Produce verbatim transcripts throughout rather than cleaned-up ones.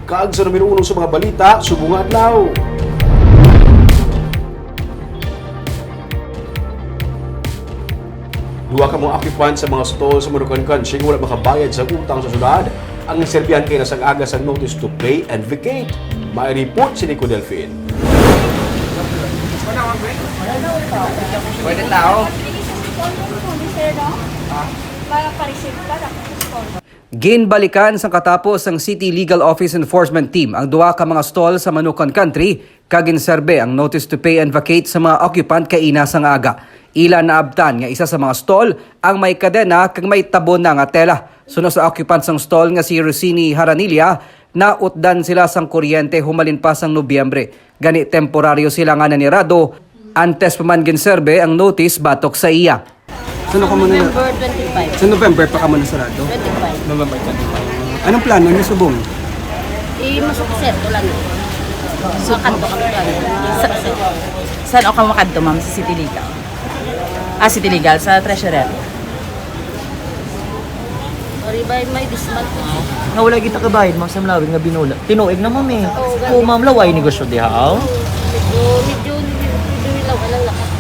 Kag sa numero uno sa mga balita subong nga adlaw. Duha ka mga occupant sa mga stall sa Manukan Country nga wala makabayad sa utang sa syudad ang ginserbihan kaina sang aga sang notice to pay and vacate. May report si Nico Delfin. Pwede tao? Para pa-receive ka, tapos. Ginbalikan sang katapos sang City Legal Office Enforcement Team ang duha ka mga stall sa Manukan Country kag ginserbe ang notice to pay and vacate sa mga occupant kaina sang aga. Ila naabtan nga isa sa mga stall ang may kadena kag may tabon na nga tela. Suno sa occupant sang stall nga si Rosini Haranilla, nautdan sila sang kuryente humalin pa sang Nobyembre. Gani temporaryo sila nga nanirado, antes pa man ginserbe ang notice batok sa iya. Sa ano ka muna na? November twenty-five. Sa November pa ka muna sarado? Twenty-five. November twenty-five. Anong plano niyo subong? Eh, masukseto lang. Sa kanto kami dyan. Sa, sa, saan ako makadto, ma'am? Sa City Legal? Ah, City Legal, sa Treasurer. Sorry, bay, may this month. Nga wala kita kabayad, ma'am, sa Mlawig nga binula. Tinuig na, ma'am, eh. Oo, ganun. Oo, ma'am, laway negosyo diha, aw. Medyo, medyo, medyo nilaw, alang lakas.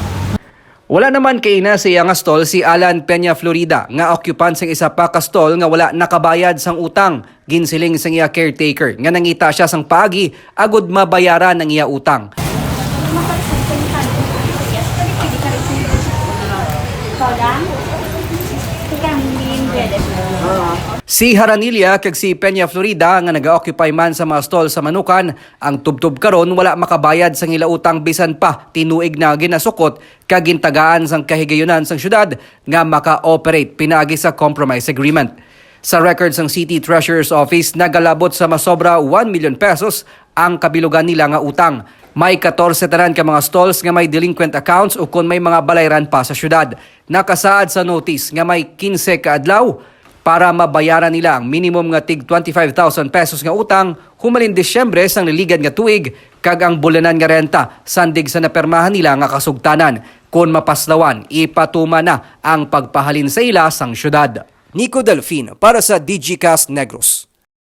Wala naman kaina sa iya nga stall si Alan Peña Florida, nga occupant sang isa pa ka stall nga wala nakabayad sang utang. Ginsiling sang iya caretaker nga nangita siya sang paagi agud mabayaran ang iya utang. Si Haranilla kag si Peña Florida nga nag-occupy man sa mga stall sa Manukan, ang tubtob karon wala makabayad sang ila utang bisan pa tinuig na ginasukot kag gintagaan sang kahigayunan sang syudad nga maka-operate pinaagi sa compromise agreement. Sa record sang City Treasurer's Office, nagalabot sa masobra one million pesos ang kabilugan nila nga utang. May katorse tanan ka mga stalls nga may delinquent accounts ukon may mga balayran pa sa syudad. Nakasaad sa notice nga may kinse ka adlaw para mabayaran nila ang minimum nga tig twenty-five thousand pesos nga utang humalin Disyembre sang naligad nga tuig, kag ang bulanan nga renta sandig sa napermahan nila nga kasugtanan. Kon mapaslawan, ipatuman na ang pagpahalin sa ila sang syudad. Nico Delfin para sa Digicast Negros.